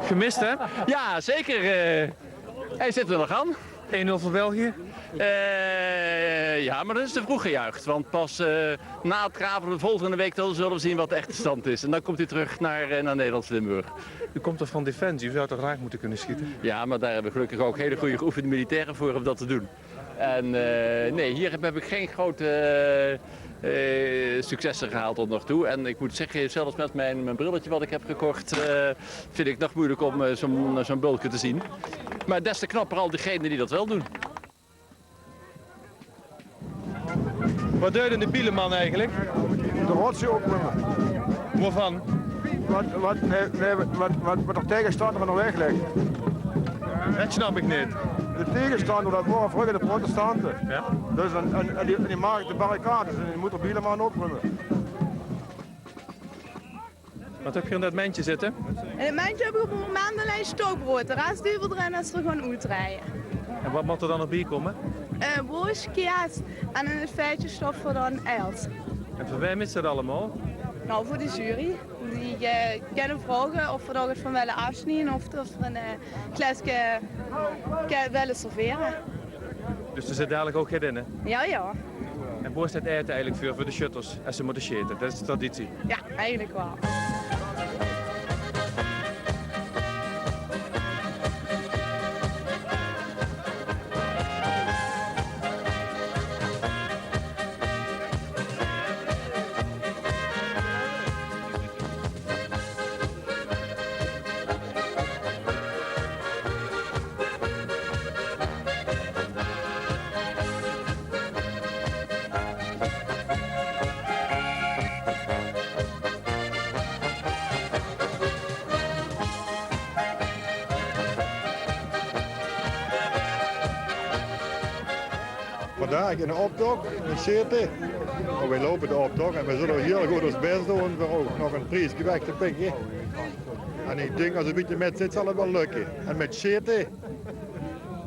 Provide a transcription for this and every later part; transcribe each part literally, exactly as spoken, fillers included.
Gemist, hè? Ja, zeker. Eh, hij zit er nog aan. Eén nul voor België. Eh, ja, maar dat is te vroeg gejuicht. Want pas eh, na het Gravelen volgende week dan zullen we zien wat de echte stand is. En dan komt hij terug naar, eh, naar Nederlands Limburg. U komt toch van Defensie? U zou toch raak moeten kunnen schieten? Ja, maar daar hebben we gelukkig ook hele goede geoefende militairen voor om dat te doen. En eh, nee, hier heb, heb ik geen grote eh, successen gehaald tot nog toe. En ik moet zeggen, zelfs met mijn, mijn brilletje wat ik heb gekocht, eh, vind ik het nog moeilijk om eh, zo'n zo'n bulke te zien. Maar des te knapper al diegenen die dat wel doen. Wat duit de bieleman eigenlijk? De rotzooi opruimen. Waarvan? Wat, wat, nee, nee, wat, wat, wat de tegenstander nog weglegt. Dat snap ik niet. De tegenstander, dat waren vroeger de protestanten. Ja? Dus en, en, en die, die maken de barricades en die moet de bieleman opruimen. Wat heb je in dat mandje zitten? In het mandje heb ik op het moment alleen stokbrood. De rest duwen we erin als we gaan uitrijden. En wat moet er dan nog bij komen? Eh, worst, kaas en in het vetje stoppen we dan ijs. En voor wem is dat allemaal? Nou, voor de jury. Die eh, kunnen vragen of we er iets van willen afsnijden of dat we een eh, glaasje ke- willen serveren. Dus er zit dadelijk ook get in, hè? Ja, ja. En waar is het eten eigenlijk voor, voor de schutters, als ze moeten schieten? Dat is de traditie. Ja, eigenlijk wel. Vandaag in de optocht, in Sjeerte. Maar wij lopen de optocht en we zullen heel goed ons best doen om er ook nog een prijs weg te pikken. En ik denk, als het een beetje met zit, zal het wel lukken. En met Sjeerte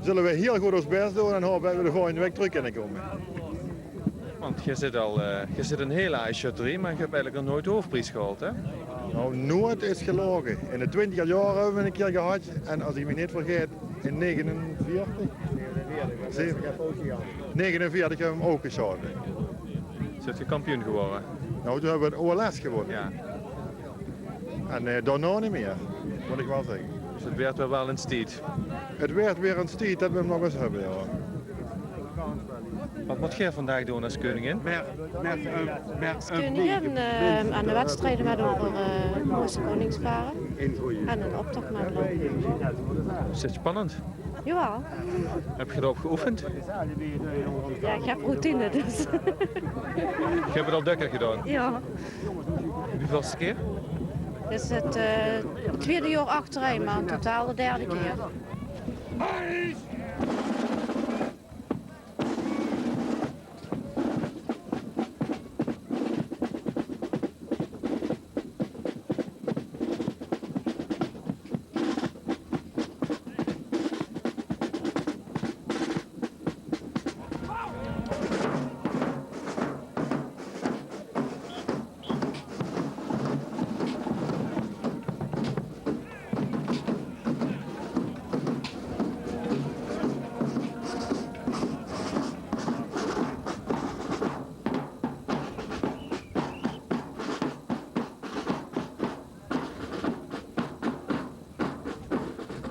zullen we heel goed ons best doen en hopen dat we de volgende week terug kunnen komen. Want je zit al, eh, je zit een hele aai sjötterie, maar je hebt eigenlijk nog nooit de hoofdprijs gehaald, hè? Nou, nooit is gelogen. In de twintiger jaren hebben we een keer gehad. En als ik me niet vergeet, in negenenveertig? Zeven- negenenveertig hebben we hem ook geschoten. Zit je kampioen geworden? Nou, toen hebben we het O L S gewonnen. Ja. En eh, daarna niet meer, moet ik wel zeggen. Dus het werd weer wel eens tijd. Het werd weer eens tijd dat we hem nog eens hebben, ja. Wat moet jij vandaag doen als koningin? Als koningin eh, aan de wedstrijden met over eh Moorse Koningsvaren en een optocht met lopen. Is het spannend? Jawel. Heb je erop geoefend? Ja, ik heb routine, dus. Je hebt het al dökker gedaan? Ja. Wieveelste keer? Dit is het eh, tweede jaar achtereen, maar in totaal de derde keer.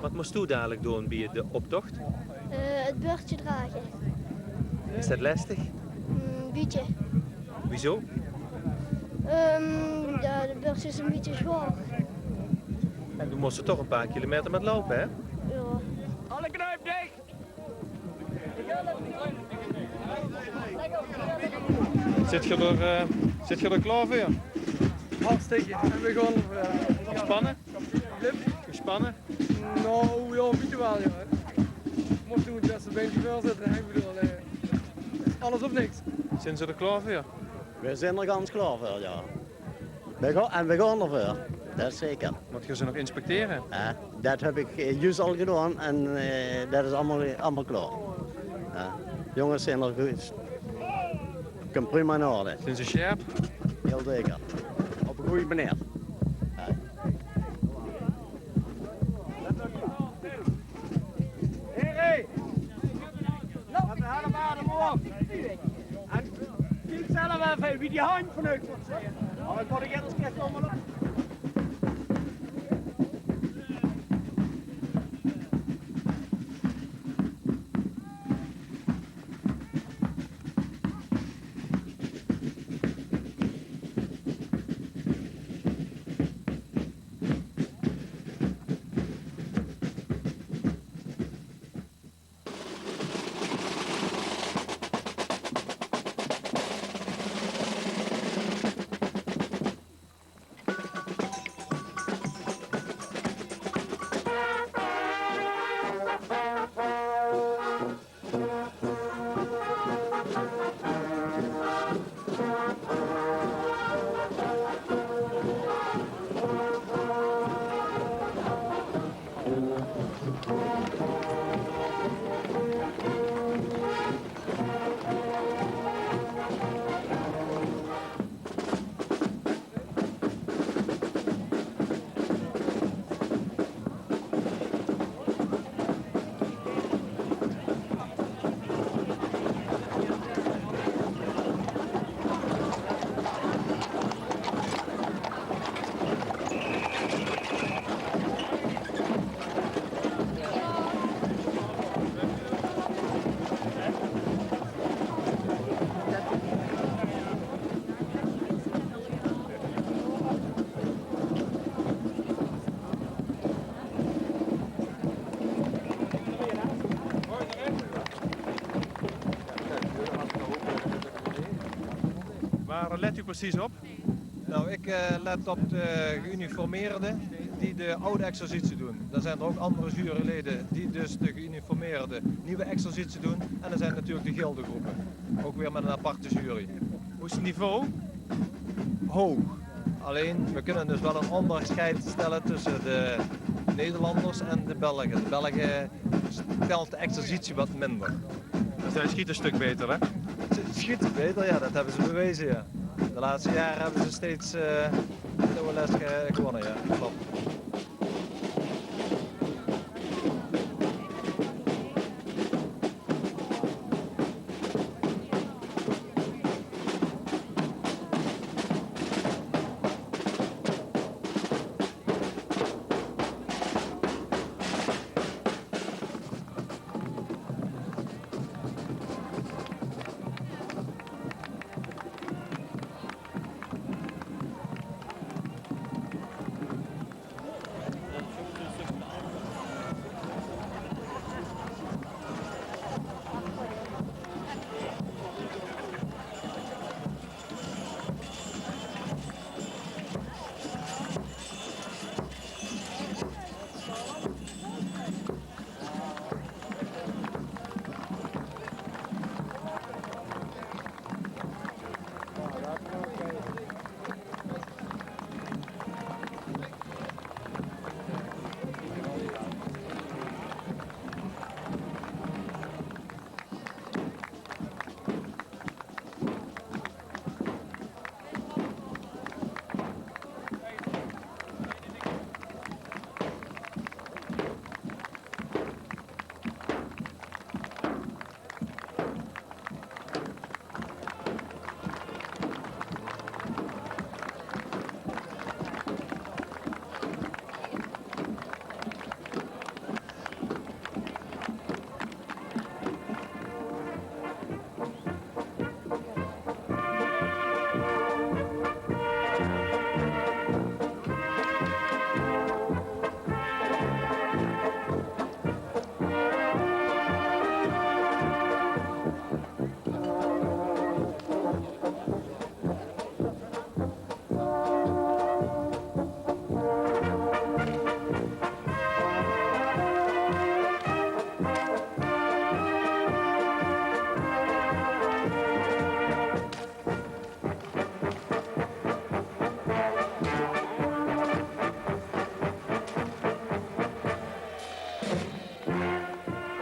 Wat moest u dadelijk doen bij de optocht? Eh, het bordje dragen. Is dat lastig? Een beetje. Wieso? Ehm, ja, het bordje is een beetje zwaar. En u moest er toch een paar kilometer met lopen, hè? Ja. Alle knuip dicht! Zit je er, eh, zit je er klaar voor? Hartstikke. En we gaan er, eh, Gespannen? Blip. Gespannen? Nou, ja, een beetje wel, ja. Mocht doen, dat ze bij die voorzitter, ik bedoel, eh, alles of niks. Zijn ze er klaar voor? We zijn er gans klaar voor, ja. We gaan, en we gaan ervoor. Dat is zeker. Moet je ze nog inspecteren? Ja, dat heb ik eh, juist al gedaan en eh, dat is allemaal, allemaal klaar. Ja. Jongens zijn er goed. Komt prima in orde. Zijn ze scherp? Heel zeker. Op een goede manier. Ja. Wie die hand van u, zou ik zeggen. Maar ik word er eerder slecht van, maar Waar let u precies op? Nou, ik eh, let op de geuniformeerde die de oude exercitie doen. Dan zijn er ook andere juryleden die dus de geuniformeerde nieuwe exercitie doen. En er zijn natuurlijk de gildegroepen, ook weer met een aparte jury. Hoe is het niveau? Hoog. Alleen, we kunnen dus wel een onderscheid stellen tussen de Nederlanders en de Belgen. De Belgen stelt de exercitie wat minder. Zij schieten een stuk beter, hè? Ze schieten beter, ja, dat hebben ze bewezen, ja. De laatste jaren hebben ze steeds eh, de O L S ge- gewonnen, ja. Klopt.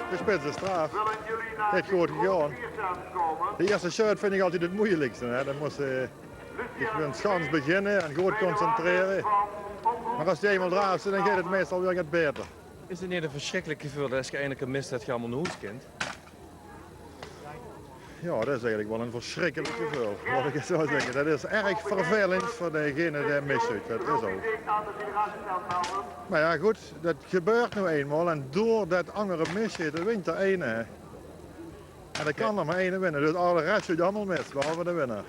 De spits is d'raaf. Neet good gegaon. De ierste sjeut vinj ich altied 't meujelikste, hè. Dan mós se dich weer gans beginne en good concentrere. Mer es se einmaol d'raaf zits, dan geit 't meistal weer get baeter. Is 't neet e versjrikkelik geveul es se eindelik e mis höbs, es se allemaol nao hoes kins? Ja, det is eigelik waal ein versjrikkelik geveul, laot ich 't zo zègke. Det is erg vervelend veur degene dae missjeet, det is ouch. Mer ja, good, det gebeurt noe einmaol en doordet angere missjeete, wint d'r eine, hè. En dan kan d'r mer eine winne, dus alle rest sjeet allemaol mis, behalve de winnaar.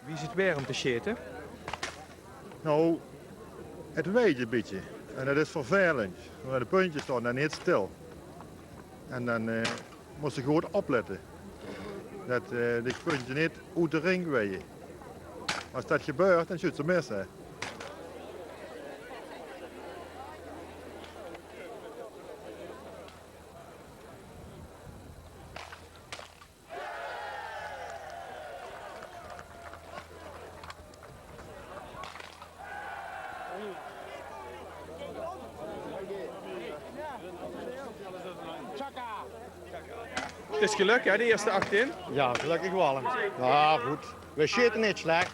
Wie is 't waer óm te sjeete? Nou, 't waeit ein bietje. En det is vervelend. Want de puntjes staon dan neet stil. En dan, eh, mós se good oplètte. Det, eh, de puntjes neet oet de ring waeje. Es det gebeurt, dan sjeets se mis, hè. Het is gelök, hè, de eerste achttien? Ja, gelökkig waal. Ja, good. Weej sjete neet slech,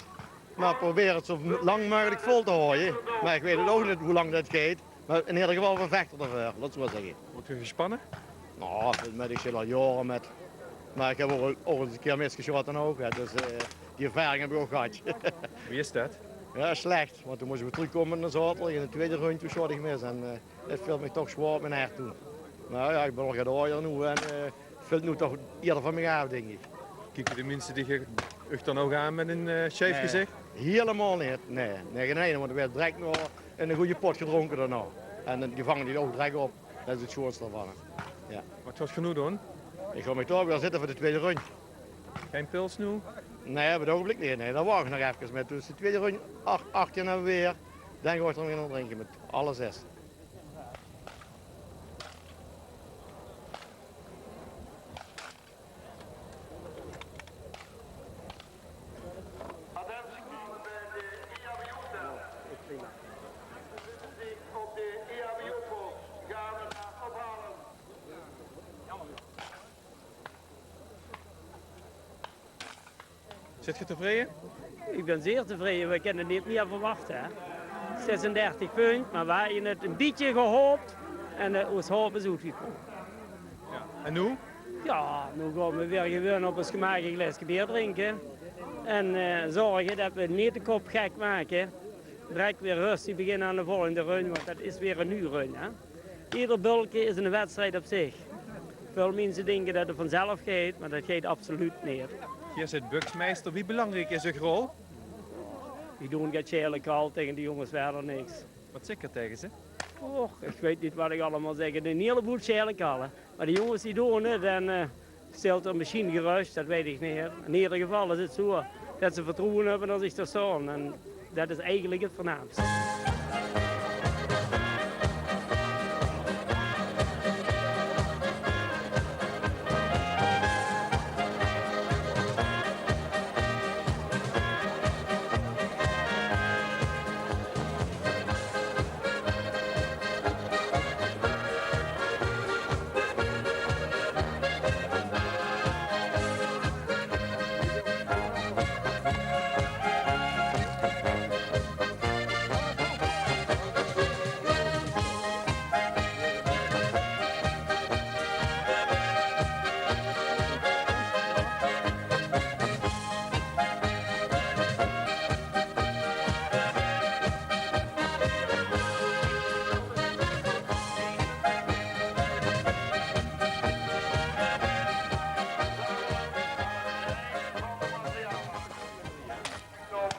mer probere het zo lang meugelik vol te haoje. Mer ich weit het ouch neet wie lang det geit. Mer in eder geval, weej vechte d'rveur, laot ich zo mer zègke. Waert geer gespanne? Nou, det mèt ich al jaore mèt. Mer ich höb ouch, ouch ins ein kieër misgesjaote ouch, hè. Dus, eh, die ervaring höb ich ouch gehad. Wie is det? Ja, slech, want toen mós ich weer trökkómme nao Zaoterdig in de twiede rónj, toen sjaot ich mis. En, eh, det vilt mich toch zwaor op mien hert toen. Mer ja, ich bön al get ajer noe en, eh, vilt noe toch ieërder van mich aaf, dink ich. Kieke de minse dich dan ouch aan mèt ein, eh, sjeef gezich? Nae, hielemaol neet. Nae, nae, nae, want ich waer drek nog ein gooj pot gedrónke daonao. En dan vange die ouch drek op. Det is het sjoonste d'rvan, hè. Ja. Waat gaot geer noe doon? Ich gaon mich dao weer zitte veur de twiede rónj. Gein pils noe? Nae, op het ougenblik neet. Nae, dan wach ich nog efkes mèt. Dus de twiede rónj, ach-, achttien höbbe weej weer. Dan gaon ich dan weer nog drinke mèt alle zes. Attentie, bij de I A W O-tent. Mensen bevinden zich op de I A W O-post. Gaan we daar ophalen. Zeet geer tevreje? Ich bön zeer tevreje. Weej kónne neet mieër verwachte, hè. Zesendertig punt, mer weej hawwe het ein bietje gehaop. En, eh, ós haop is oetgekómme. Ja. En noe? Ja, noe gaon weej weer gewoon op ós gemaak ein glaeske beer drinke. En, eh, zörge det weej neet de kop gek make. Drek weer rustig beginne aan de volgende rónj, want det is weer ein nuuj rónj, hè. Eder bölke is ein wedstrijd op zich. Väöl minse dinke det het vanzelf geit, mer det geit absoluut neet. Geer zeet buksmeister. Wie belangriek is eur rol? Weej doon get sjaele kal, taenge de jónges wiejer niks. Waat zèk geer taenge ze? Och, ich weit neet waat ich allemaol zèk. Ein hieëleboel sjaele kalle. Mer de jónges die doon het en, eh, stèlt d'r mesjien gerös, det weit ich neet. In eder geval is het zo det ze vertroewe höbbe in mich te staon. En det is eigelik het veurnaamste.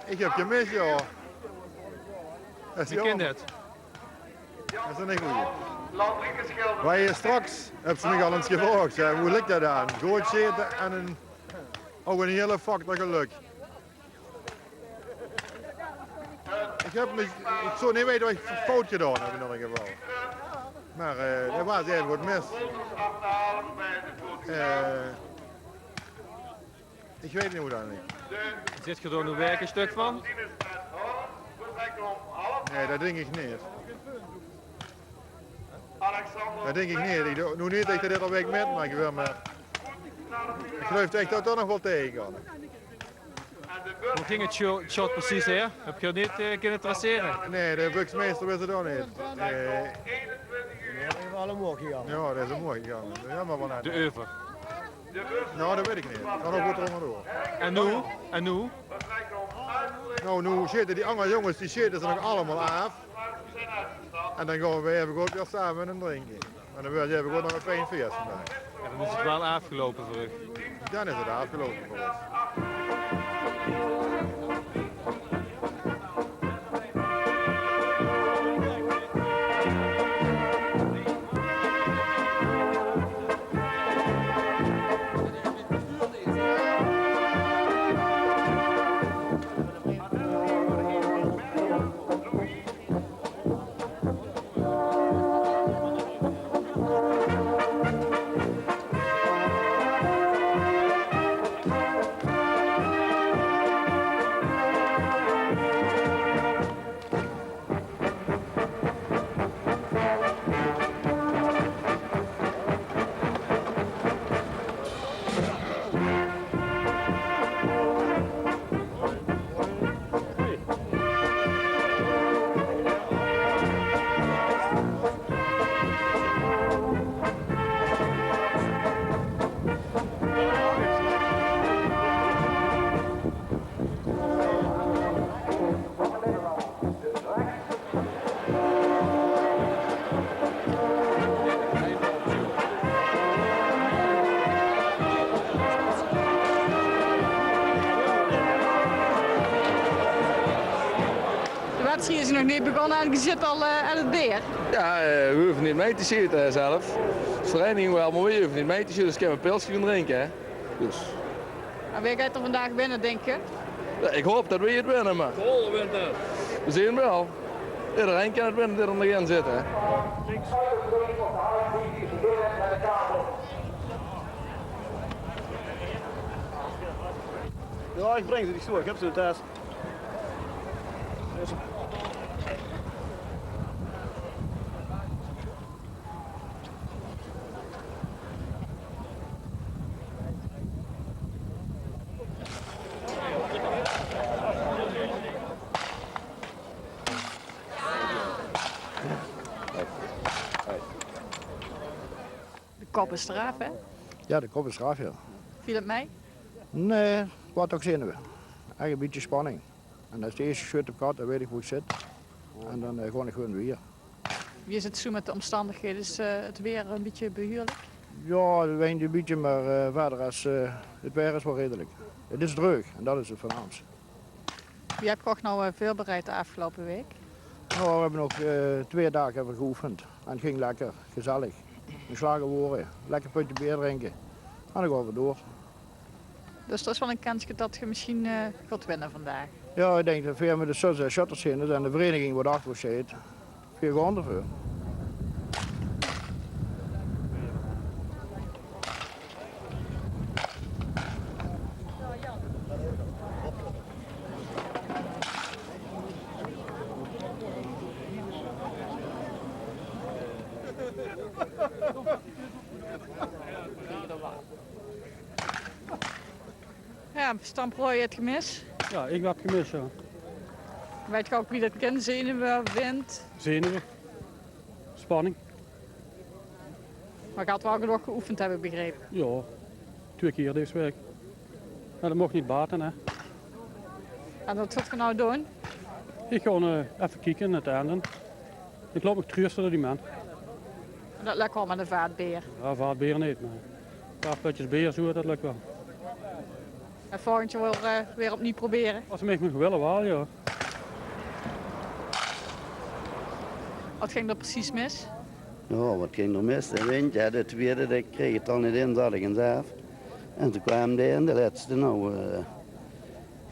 Ich höb gemis, ja. Det is jaomer. Wie kint det? Det is ein gooj. Mer straks höbs se mich al ins gevraog, hè, wie ligk det aan? Good sjete en ein, ouch ein hieël factor gelök. Ich höb mich, ich zou neet weite waat ich fout gedaon höb in eder geval. Mer, eh, det waas hieël good mis. Eh, Ich weit neet wie det ligk. Zeet geer dao noe werk ein stök van? Nae, det dink ich neet. Det dink ich neet. Ich doon noe neet det ich dit al waek mètmaak, mer ich geluif ech det det nog waal taenge kan. Wie ging het sjo-, shot precies, hè? Höb geer neet, eh, kónne tracere? Nae, de buksmeister wis het ouch neet. Eh, Al omhoog gegange. Ja, det is omhoog gegange. Ja, maar wanneer? De euver. Ja, det weit ik neet. Kan ouk good d'r óngerdoor. En noe? En noe? Nou, noe sjete die anger jónges, die sjete ze nog allemaol aaf. En dan gaon we effe good weer same ein drinke. En dan weurt effe good nog ein fijn fees vandaag. En dan is het waal aafgeloupe veur uch. Dan is het aafgeloupe veur ós. De wedstrijd is nog neet begonne en ge zit al, eh, aan het beer. Ja, eh, we hove neet mei te sjete, hè, zelf. De vereiniging waal, maar we hove neet mei te sjete, dus kinne we ein pilske gaon drinke, hè. Dus. En wae geit d'r vandaag winne, dinke? Ja, ik haop det we het winne, maar we zeen waal. Ederein kan het winne dae d'r nog in zit, hè. Ja, ik breng ze die stoel. Ik heb ze in de tas. De kop is d'raaf, hè? Ja, de kop is d'raaf, ja. Viel het mei? Nee, ik waas toch zenuwe. Eigelik ein bietje spanning. En as de eerste sjuut op kat, dan weit ik wo ik zit. En dan, eh, gaon ik gewoon weer. Wie is het zo met de omstandigheden? Is, eh, het weer een beetje behuurlijk? Ja, het weint ein bietje, maar, eh, verder as, eh, het weer is waal redelik. Het is dreug en det is het veurnaamste. Wie hebt ge uch nou, eh, veurbereid de afgeloupe waek? Nou, we hebbe nog, eh, twee daag hebbe we geoefend. En het ging lekker, gezellig. Geslaoge waere, lekker putje beer drinke. En dan gaon we door. Dus d'r is waal ein kenske det ge misschien, eh, gaot winne vandaag? Ja, ik dink det veer mit de zös, eh, sjötters zeen en de vereiniging waat achter ós zit. Veer gaon d'rveur. Ja, Stamproy het gemis. Ja, ik waerd gemis, ja. Weit ge ouk wie det kin? Zenuwe, wind? Zenuwe. Spanning. Maar ge had waal genóg geoefend, heb ik begrepe. Ja, twee kier deze waek. Ja, det mocht neet bate, hè. En waat gaot ge nou doon? Ik gaon, eh, effe kieke in het ende. Ik laot mich truste door die man. En det lök waal mit ein vaat beer? Ja, vaat beer neet, maar ein paar putjes beer zo, det lök waal. En volgend jaor weer, eh, weer opnieuw probere? As ze mich nog wille, waal, ja. Waat ging d'r precies mis? Ja, waat ging d'r mis? De wind, ja, de twiede, die kreeg het al neet in, zat ik ens aaf. En toen kwaam die en de lètste, nou, eh,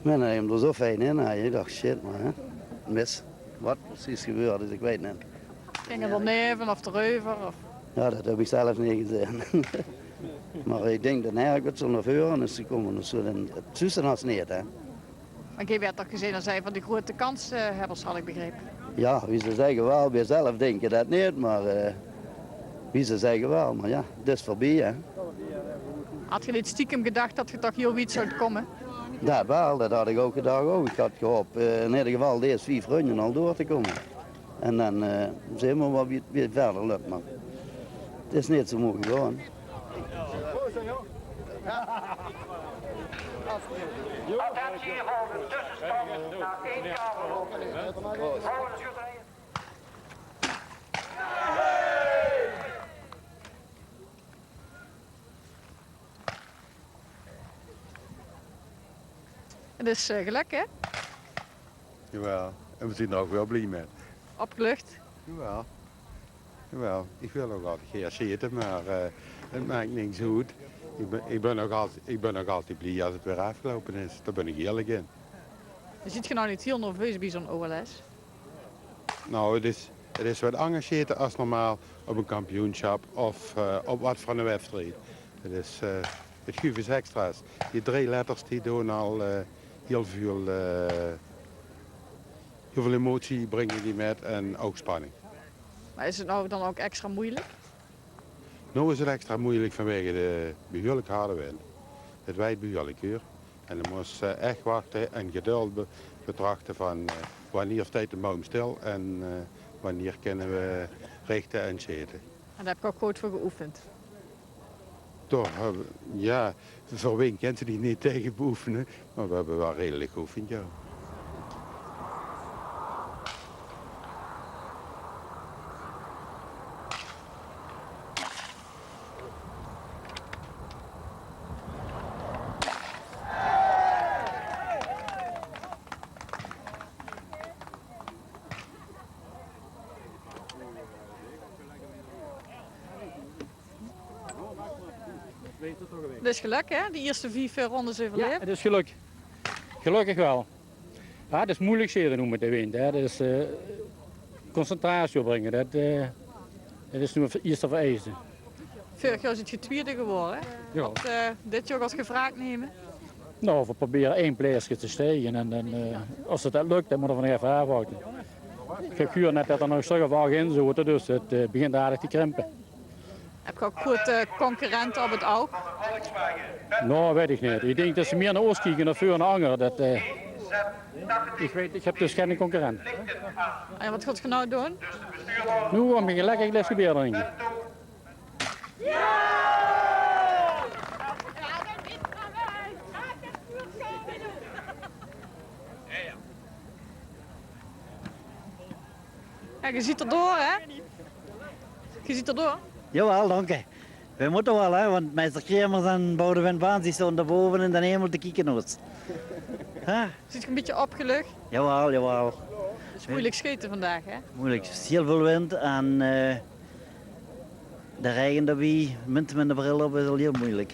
men neem d'r zo fijn in, hè. Ik dach, shit, maar, hè, mis. Waat precies gebeurde is, ik weit neet. Ging het d'r neve of d'reuver, of? Ja, det heb ik zelf neet gezeen. Maar ik dink det Herk waat zo nao veure is gekómme of zo, dan, het zuus se haos neet, hè. Maar ge waert toch gezeen as ein van de grote kanshebbers, had ik begrepe. Ja, wie ze zegge waal, weer zelf dinke det neet, maar, eh, wie ze zegge waal. Maar ja, het is veurbie, hè. Had ge neet stiekem gedach det ge toch hiel wied zouwt kómme? Det waal, det had ik ouk gedach ouk. Ik had gehaop, eh, in eder geval dees vief runde al door te kómme. En dan, eh, zeen we waal wie, wie het verder lök, maar Is neet zo moeilijk, hoor. Attentie voor de tussenstand na één kamer. Volgende schutterij. Het is eh, geluk, hè? Jawel, en we zien er ook wel blij met. Opgelucht. Jawel. Jawel, ik wil nog altijd geer zitten, maar eh, het maakt niks uit. Ik ben, ik, ben nog altijd, ik ben nog altijd blij als het weer afgelopen is. Daar ben ik eerlijk in. Zit je nou niet heel nerveus bij zo'n O L S? Nou, het is, het is wat anders zitten als normaal op een kampioenschap of eh, op wat voor een wedstrijd. Het is eh, het guuf is extra's. Die drie letters die doen al eh, heel veel eh, heel veel emotie brengen die met en ook spanning. Maar is het nou dan ook extra moeilijk? Nu is het extra moeilijk vanwege de behoorlijk harde wind. Het waait behoorlijk, hoor. En dan moet je echt wachten en geduld be- betrachten van eh, wanneer staat de boom stil en eh, wanneer kunnen we richten en zitten. En daar heb ik ook goed voor geoefend. Toch, eh, ja, voor wien kent ze die niet tegen beoefenen, maar we hebben wel redelijk geoefend, ja. Dat is geluk, hè? De eerste vief eh, rondes Ja, overleefd. Het is geluk. Gelukkig wel. Ja, het is moeilijk zitten nu met de wind. Hè. Dat is eh, concentratie opbrengen. Dat, eh, dat is nu het eerste vereiste. Vorig jaar zit je tweede geworden, hè? Ja. Wat eh, dit jaar gaat gevraagd nemen? Nou, we proberen één plaatje te stijgen. En, en eh, als het dat lukt, dan moeten we nog even afwachten. Ik heb gehoord net dat er nog een stuk of acht in zitten, dus het eh, begint aardig te krimpen. Heb je ook goed eh, concurrenten op het oog? Nou, weet ik niet. Ik denk dat ze meer naar ons kijken dan voor naar anderen. Dat, eh, ik, weet, ik heb dus geen concurrent. En wat gaat je nou doen? Nu gaan we lekker een glaasje bier drinken. Ja, je ziet er door, hè? Je ziet er door. Jawel, dank je. Wij moeten wel, hè, want meester Kremers en Boudewijn Baans die stonden boven in de hemel te kijken naar ons. Hè? Zit je een beetje opgelucht? Jawel, jawel. Het is moeilijk scheten vandaag, hè? Moeilijk. Het is heel veel wind en eh, de regen daarbij, mensen met de bril op, is al heel moeilijk.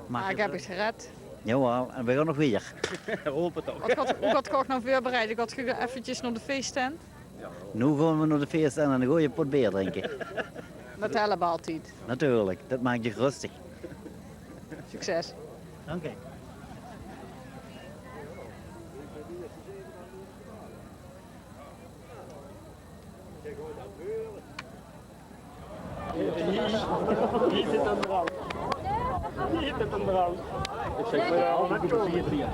Maar ik heb het gered. Jawel, en we gaan nog weer. Wat gaat, hoe gaat je ook nou voorbereiden? Gaat je eventjes naar de feesttent? Nu gaan we naar de feest en een goede pot beer drinken. Dat helpt altijd. Natuurlijk, dat maakt je rustig. Succes. Dank je. Hier zit een brand. Hier zit een brand. Ik zeg maar, ja, dat is hier.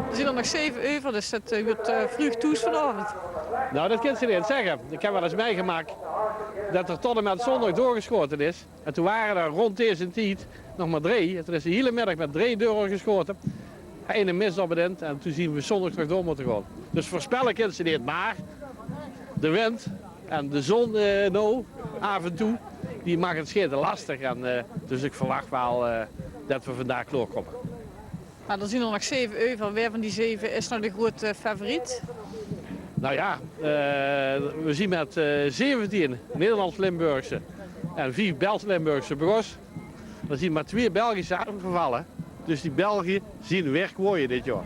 Er zien er nog zeven euver, dus dat eh, wordt eh, vroeg toes vanavond. Nou, dat kint ze neet zegge. Ik heb wel ens meigemaak dat er tot en met zondag doorgeschoten is. En toen ware er rond deze tied nog maar drie. En toen is de hiele middag met drie doorgeschoten. Eine mis op 't ind en toen zien we zondag nog door moeten gaan. Dus voorspelle kint ze neet, maar de wind en de zon eh, nou, af en toe, die maakt het scheten lastig. En eh, dus ik verwacht wel eh, dat we vandaag klaorkomme. Maar er zien er nog zeven euver. Waer van die zeven is nou de grote favoriet? Nou ja, eh, we zien met eh, zeventien Nederlands-Limburgse en vief Belgs-Limburgse begós. Er zien maar twee Belgische uitgevallen. Dus die Belgen zien weer kwooien dit jaar.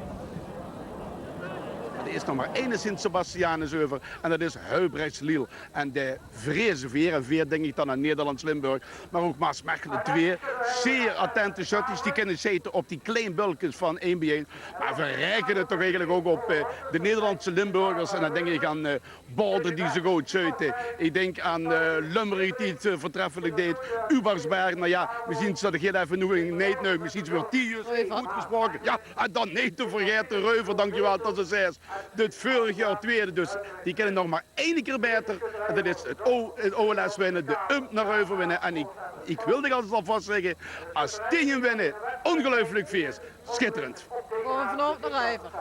Het Is nog mer eine Sint-Sebastianus euver en det is Huibrechts Lille. En de Vreese Veer, en Veer dink ich dan aan Nederlands Limburg, mer ouch Maasmechelen, twieë zeer attente sjötters, die kinne sjete op die klein bölkes van ein bie ein. Mer veer raekene toch eigelik ouch op, eh, de Nederlandse Limburgers. En dan dink ich aan, eh, Baarder die zoe good sjeute. Ich dink aan, eh, Lömmerich die 't, eh, veurtreffelik deej. Ubachsberg, noe jao, mesjien zat ich hiel effe noe in Neet, noe, mesjien weurt die juus good gesproke. Jao, en dan neet te vergaete Reuver, dankjewel det se 't zaes. Dit veurig jaor twieëde, dus die kinne nog mer eine kier baeter. En det is 't O-, 't O L S winne, de Ump nao Reuver winne. En ich, ich wil dich alvas zègke, es die 'm winne, óngeluifelik fieës. Sjitterend. Gaon v'r vanaovend nao Reuver.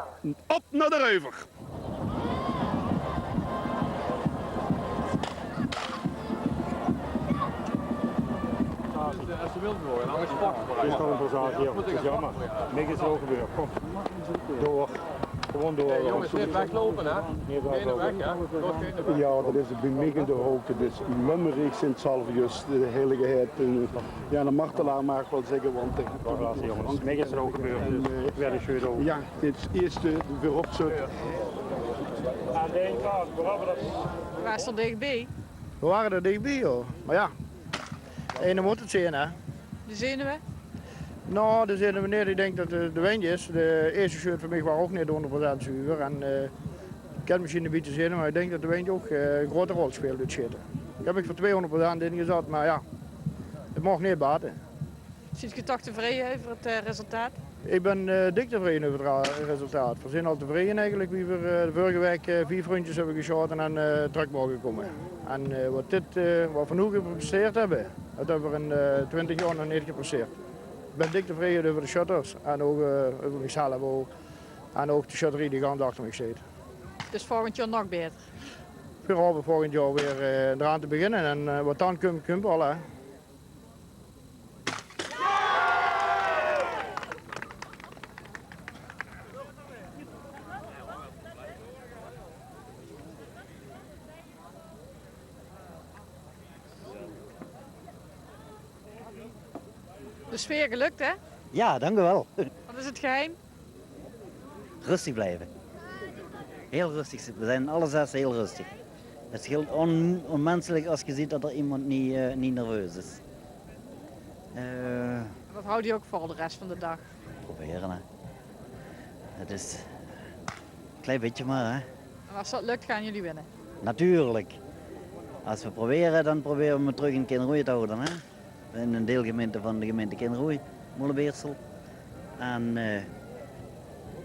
Op nao de Reuver. Is toch ein verzaak hie. 't Is jaomer. Niks is ouch gebeurd. Kóm. Door. Gewoon door. Jao, jónges, neet wegloupe, hè? Neet wegloupe. Jao, det is bie mich in de hoogte. Dus Lömmerich, Sint Salvius, de heiligheid. En, jao, de martelaar maag ich waal zègke, want, eh, jónges, niks is ouch gebeurd. Dus, eh, jao, dit is 't ierste veurop zit. Veer wore d'r dichbie. Veer wore d'r dichbie, jao. Mer jao, eine mót 't zeen, hè. De zenuwe? Noe, de zenuwe neet. Ich dink det 't de windj is. De ierste sjeut veur mich waor ouch neet hónderd procent zuver. En, eh, ich kin mesjien ein bietje zenuwe, mer ich dink det de windj ouch, eh, ein groete rol sjpeelt bie 't sjeute. Ich höb mich veur tweehónderd procent ingezat, mer jao, 't moch neet bate. Zeet geer toch tevreje euver 't, eh, resultaat? Ich bön, eh, dik tevreje euver 't ra-, resultaat. Veer zeen al tevreje eigelik wie veer, eh, de vörige waek, eh, vief rundjes höbbe gesjaote en, eh, trök moge kómme. En, eh, waat dit, eh, waat veer noe gepresteerd höbbe, det höbbe veer in, eh, twintig jaor nog neet gepresteerd. Ich bön dik tevreje euver de sjötters en ouch, eh, euver michzelf ouch. En ouch de sjötterie die gans achter mich sjteet. Dus volgend jaor nog baeter? Veer haope volgend jaor weer, eh, d'raan te beginne en, eh, waat dan kump, kump waal, hè. De sfeer gelök, hè? Ja, dank u wel. Wat is het geheim? Rustig blijven. Heel rustig. We zijn alle zes heel rustig. Het scheelt on-, onmenselijk als je ziet dat er iemand niet, eh, niet nerveus is. Eh, Dat houdt u ook vol de rest van de dag? Proberen, hè. Het is een klein beetje maar, hè. En als dat lukt, gaan jullie winnen? Natuurlijk. Als we proberen, dan proberen we hem terug in Kinrooi te houden, hè. In een deelgemeente van de gemeente Kinrooi, Molenbeersel. En, eh,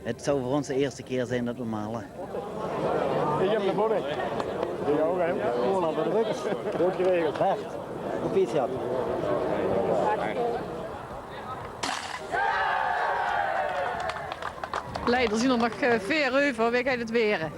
het zou voor ons de eerste keer zijn dat we hem halen. Ik heb de bonnet. Voor jou, hè? Cola voor de bukkers. Goed geregeld. Bert, proficiat. Lei, d'r zien d'r nog, eh, veer euver. Wie geit 't waere?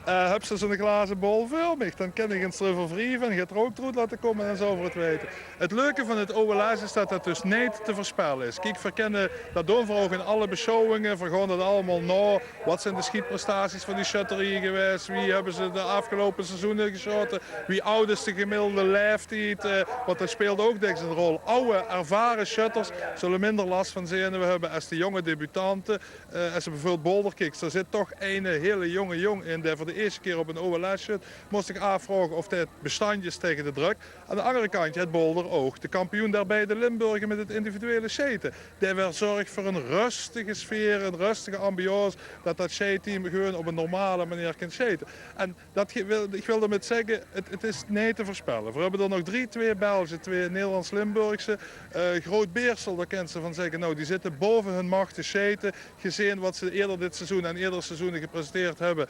Eh, höbs se zo'n glaze bol veur mich? Dan kin ich ins d'reuver wrieve en get rouk d'roet laote kómme en zouwe v'r 't weite. 't Leuke van 't O L S is det det dus neet te veurspelle is. Kiek, veer kinne, det doon veer ouch in alle besjouwinge, veer gaon det allemaol nao. Wat zeen de sjietprestaties van die sjötterie gewaes? Wie höbbe ze de aafgeloupe seizoene gesjaote? Wie aud is de gemiddelde laeftied? Eh, want det speelt ouch dèks ein rol. Aw, ervare sjötters zulle minder las van zenuwe höbbe es de jónge debutante. Eh, es se bieveurbeeld Bolder kiks, dao zit toch eine hiele jónge jóng in, dae veur de ierste kier op ein O L S sjöt. Mós ich aafvraoge of dae bestandj is taenge de drök. Aan de anger kantj haet Bolder ouch de kampioen der beide Limburgen mit 't individuele sjete. Dae weer zörg veur ein rustige sfeer, ein rustige ambiance, det det sjeetteam gewoon op ein normale meneer kin sjete. En det ge-, wil, ich wil d'rmit zègke, 't, 't is neet te veurspelle. Veer höbbe d'r nog drie, twee Belsje, twee Nederlands-Limburgse. Eh, Groot-Beersel, dao kins se van zègke, noe, die zitte baove hun mach te sjete. Gezeen wat ze eerder dit seizoen en eerdere seizoene gepresteerd höbbe,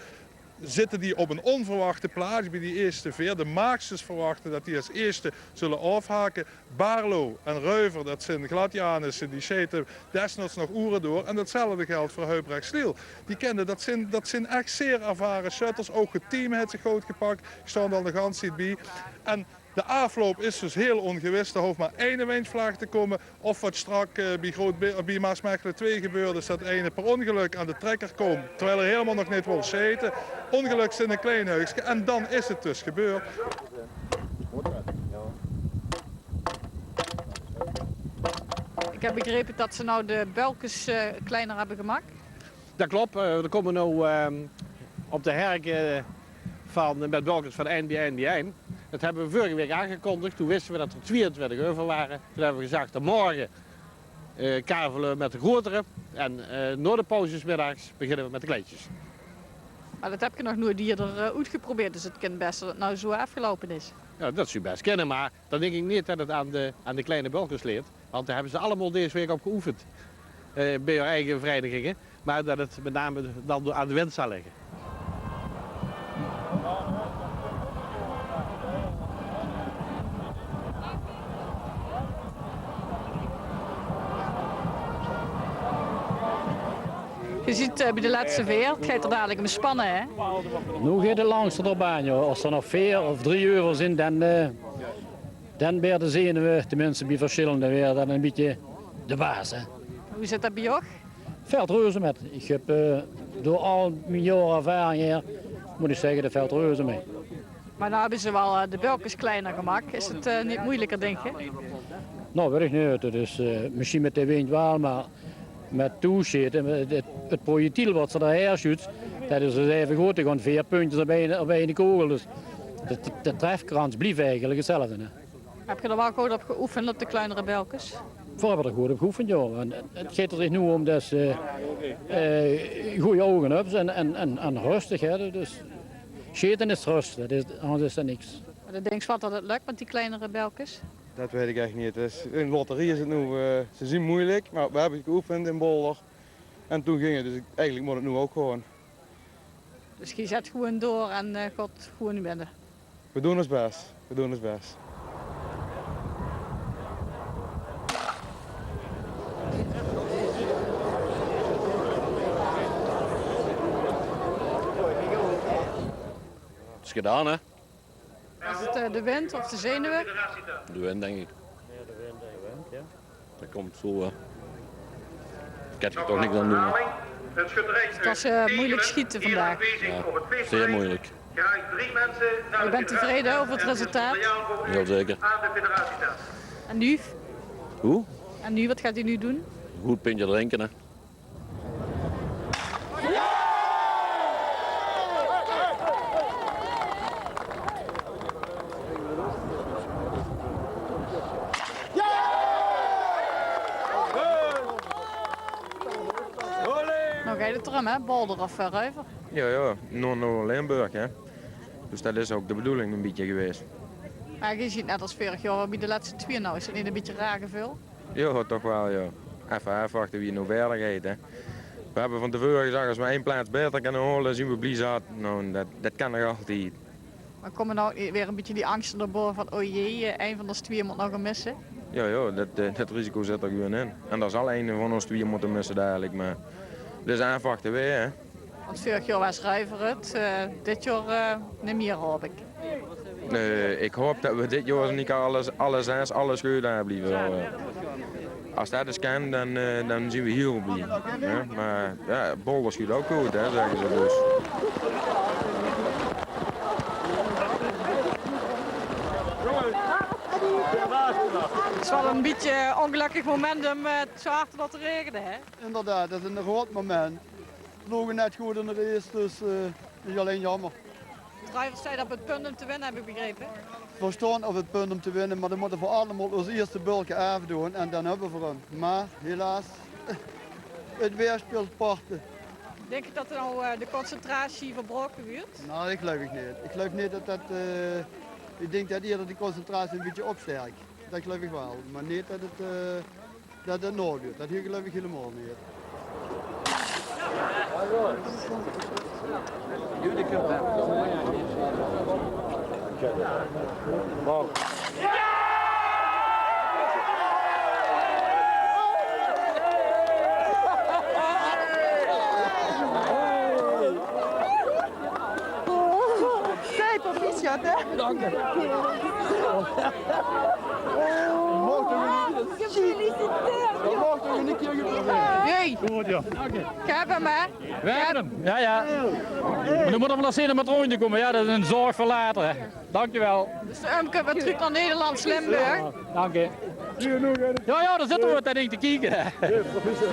zitte die op ein ónverwachte plaats bie die ierste veer. De maags dus verwachte det die es ierste zulle aafhake. Baarlo en Reuver, det zeen gladjanusse, die sjete desnoods nog oere door. En 'tzelfde geldj veur Huibrechts Lille. Die kinne, det zeen, det zeen ech zeer ervare sjötters. Ouch 't team haet zich good gepak. Ich sjtaon d'r al de ganse tied bie. En de aafloup is dus hiel óngewis. D'r hoof mer eine windjvlaag te kómme. Of wat sjtrak, eh, bie Groot Be-, bie Maasmechelen twee gebeurde, is det eine per óngelök aan de trekker koom, terwiel 'r hielemaol nog neet wól sjete. Óngelök in ein klein huukske en dan is 't dus gebeurd. Ik heb begrepen dat ze nou de bulkes, eh, kleiner hebben gemaakt. Dat klop. Eh, veer kómme noe, ehm, op de herk, eh, van, mit bölkes van ein bie ein bie ein. Dat höbbe veer veurige waek aangekondig. Toen wiste veer dat d'r twieëntwintig euver wore. Toen höbbe veer gezag: dan morge, eh, karvele veer mit de grotere. En, eh, nao de pauze 's middags beginne veer mit de kleintjes. Mer dat höb geer nog noeats ierder, eh, oetgeprobeerd, dus 't kin bès dat 't noe zoe aafgeloupe is. Jao, dat zou bès kinne, mer dan dink ich neet dat 't aan de, aan de kleine bölkes ligk. Want dao höbbe ze allemaol dees waek op geoefend, eh, bie häör eige vereiniginge. Mer dat 't mit name dan aan de wind zal ligke. Geer zeet, eh, bie de lètste veer. 't Geit d'r dalik óm spanne, hè? Noe geit 't langzaam d'rbie, jao. Es d'r nog veer of drie euver zeen, dan, eh, dan waere de zenuwe, tenminste bie versjillende, waere dan e bietje de baas, hè. Wie zit dat bie uch? Vèlt reuze mèt. Ich höb, eh, door al mien jaore ervaring hie, mót ich zègke, dat vèlt reuze mèt. Mer noe höbbe ze waal, eh, de bölkes kleiner gemaak. Is 't, eh, neet meujelieker, dink geer? Noe, weit ich neet. Dat is, eh, mesjien mèt de wind waal, mer mèt toesjete, mèt 't, 't projectiel wat ze d'r haer sjuut, dat is dus eve good. D'r gaon veer puntjes op ein, op eine kogel. Dus de, de, de trefkrans blief eigelik 'tzelfde, hè. Höb geer d'r waal good op geoefend, op de kleinere bölkes? Veer höbbe d'r good op geoefend, jao. En 't geit d'r zich noe óm dat ze, eh, gooj ouge höbs en, en, en, en röstig, hè. Dus sjete is röstig, dat is, angers is dat niks. Mer dinks se waal dat 't lök mit die kleinere bölkes? Dat weit ich ech neet. Dat is 'n loterie is 't noe. Eh, ze zeen meujelik, mer veer höbbe geoefend in Bolder. En toen ging 't, dus eigelik mót 't noe ouch gewoon. Dus geer zèt gewoon door en, eh, gaot gewoon winne? Veer doon ós bès. Veer doon ós bès. Is gedaon, hè? Is 't, eh, de wind of de zenuwe? De wind, dink ich. Dat kump zoe, eh. Ich höb d'r toch niks aan doon, hè. 't Waas, eh, meujelik sjiete vandaag. Jao, zeer meujelik. Geer bent tevreje euver 't resultaat? Jao, zeker. En noe? Wie? En noe, wat gaot geer noe doon? Good pintje drinke, hè. Noe geit 't d'róm, hè? Bolder of, eh, Reuver? Jao, jao, noe nao Limburg, hè. Dus dat is ouch de bedoeling e bietje gewaes. Mer geer zeet net es veurig jaor bie de lètste twieë, noe is 't neet e bietje raar geveul? Jao, toch waal, jao. Effe aafwachte wie 't noe wiejer geit, hè. Veer höbbe van te veure gezag, es veer ein plaats baeter kinne haole, zeen veer blie zat. Noe, dat, dat kan nog altied. Mer kómme noe ouch neet weer e bietje die angste nao bove van: o jee, eh, ein van ós twieë mót nog gaon misse? Jao, jao, dat, eh, dat risico zit d'r gewoon in. En d'r zal ein van ós twieë mótte misse dalik, mer dus aafwachte weer, hè. Want veurig jaor waas Reuver 't, eh, dit jaor, eh, neet mier, haop ich. Eh, ich haop dat veer dit jaor in eder geval alle, alle zès, alle sjeu dao blieve. Jao. Es dat ins kan, dan, eh, dan zeen veer hiel blie. Hè? Mer jao, Bolder sjuut ouch good, hè, zègke ze dus. 't Is waal e bietje e óngelökkig moment óm, eh, 't zoe hard te laote raegene, hè? Inderdaad, dat is e rot moment. V'r loge net good in de race, dus, eh, is allein jaomer. Reuver steit op 't punt óm te winne, höb ich begrepe. V'r staon op 't punt óm te winne, mer dan mótte v'r allemaol ós ierste bölke aafdoon en dan höbbe v'r 'm. Mer helaas, 't weer sjpeelt parte. Dink geer dat noe, eh, de concentratie verbraoke wuuert? Noe, dat geluif ich neet. Ich geluif neet dat dat, eh, ich dink dat ierder de concentratie e bietje opsterk. Dat geluif ich waal. Mer neet dat 't, eh, dat 't naoduurt. Dat hie geluif ich hielemaol neet. Sei proficiat, hè? Dank je. Gefeliciteerd. Dat mocht toch een keer gebeuren? Hey. Goed, joh. Dank je. Geef hem, hè? We hebben hem. Ja, ja. Maar dan moet er wel eens in met rondje komen. Ja, dat is een zorg voor later, hè. Dankjewel. Dus, ehm, kunnen we terug naar Nederlands Limburg? Dank je. Ja, ja, daar zitten we wat, dat ding te kijken, hè. Ja, proficiat.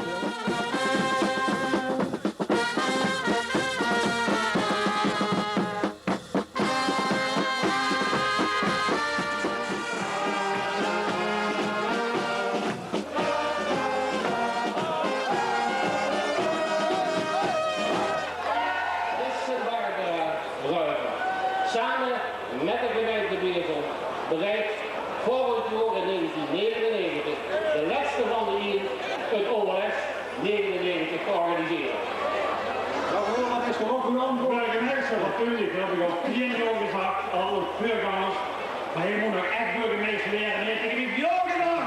Mèt de gemeinte Beesel bereik volgend joar in negentien negenennegentig de lèste van de ien 't OLS negenennegentig te organisere. Burgemeister van Tuurlijk, dat höb ich al tieën joar gezag, al aan de veurgangers. Mer hae mót nog ech burgemeister waere en hae haet taenge mich jao gezag.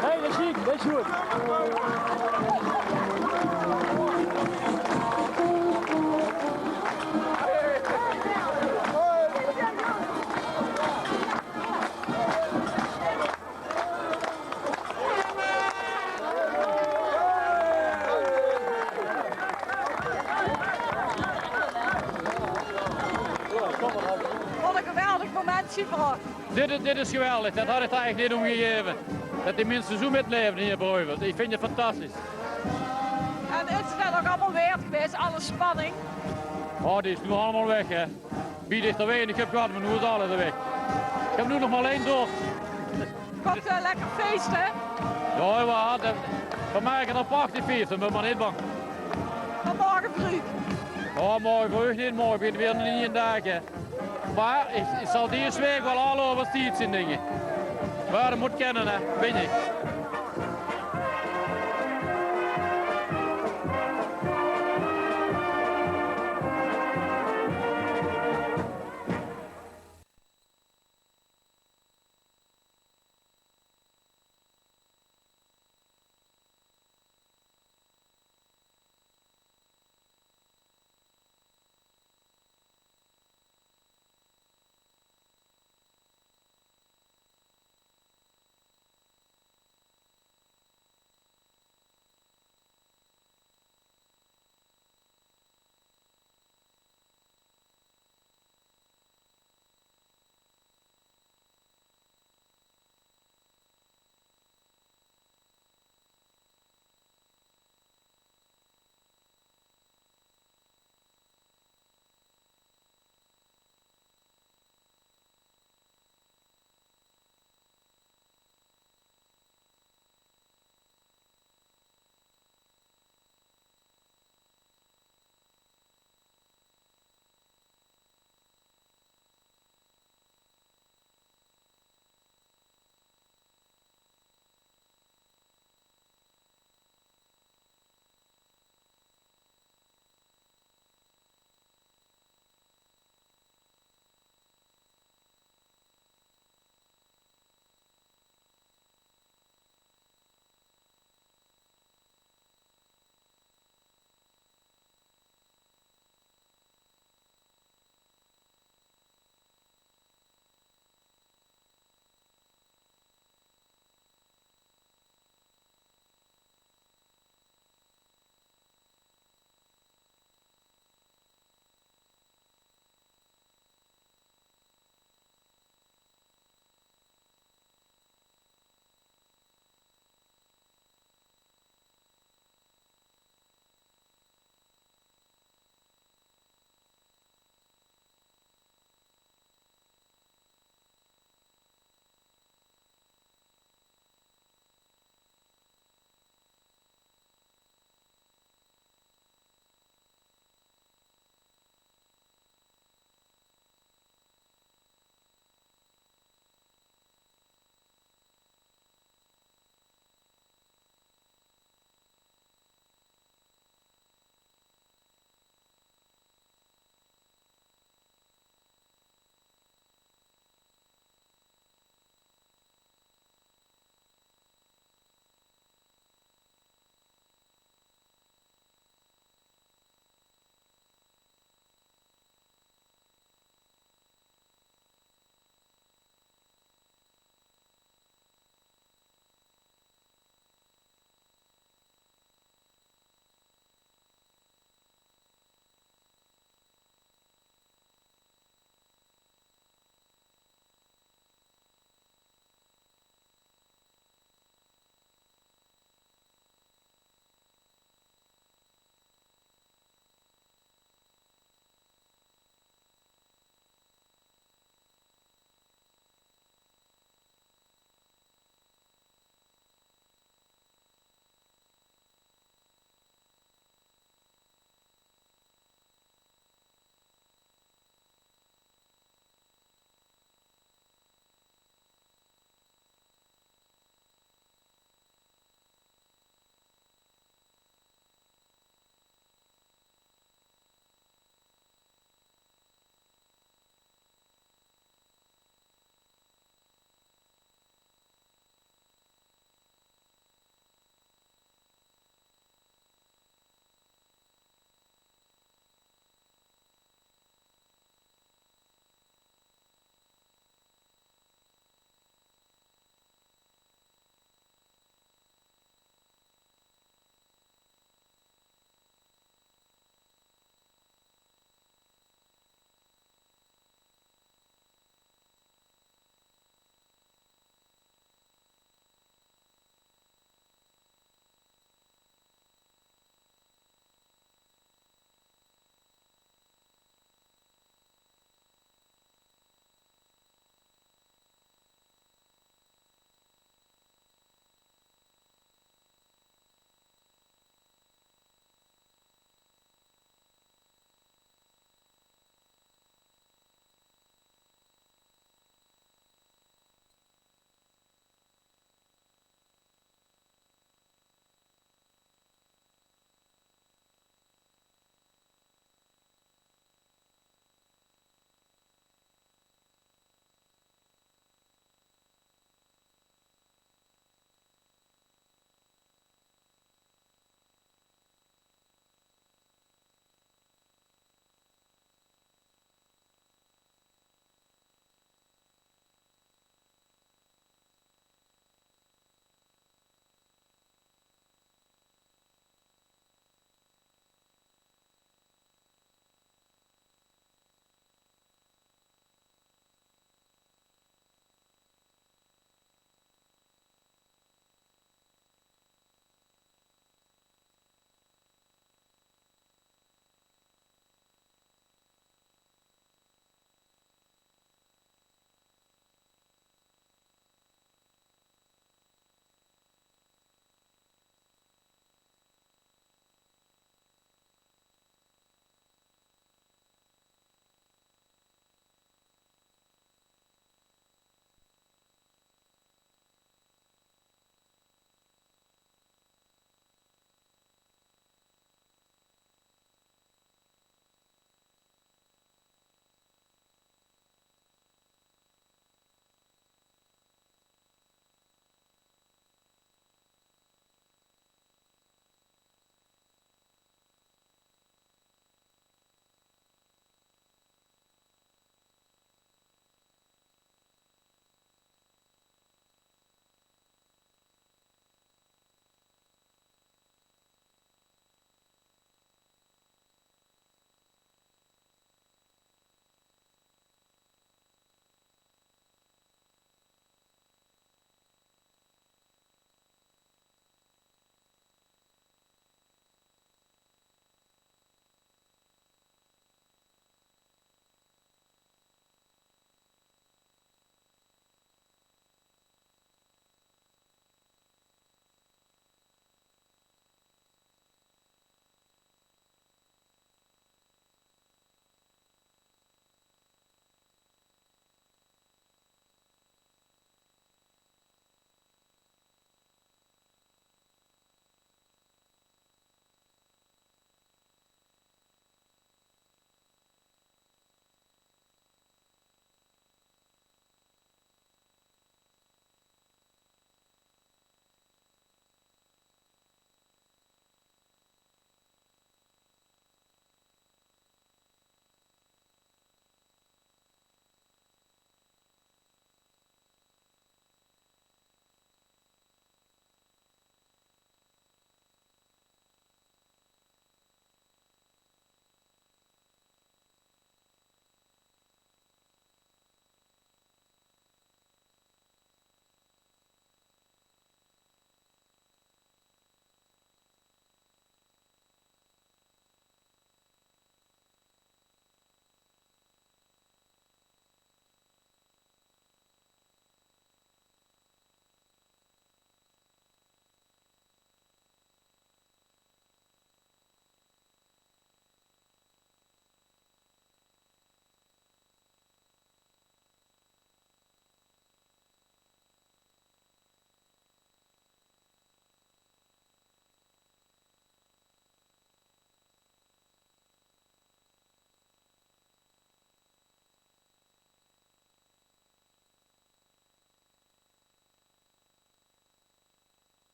Hey, dat is ziek, dat is goed. Wat een geweldig momentje, Frank. Dit is, dit is geweldig. Dat had ich d'r eigelik neet óm gegaeve. Dat die minse zoe mitlaeve hie in Breuvelt. Ich vinj 't fantastisch. En is 't dat ouch allemaol waerd gewaes, alle spanning? Oh, die is noe allemaol weg, hè. Bie dich d'r weinig höb gehad, mer noe is alles weg. Ich höb noe nog mer allein dorst. Kump, eh, lekker feeste? Jao, veer hadde, veer make d'r ein prachtig fees van, bön mer neet bang. Mer morge vreug? Oh, morge vreug neet, morge beginne veer neet in daag, hè. Mer ich, ich zal dees waek waal al euverstied zeen, dink ich. Mer dat mót kènne, hè, vinj ich.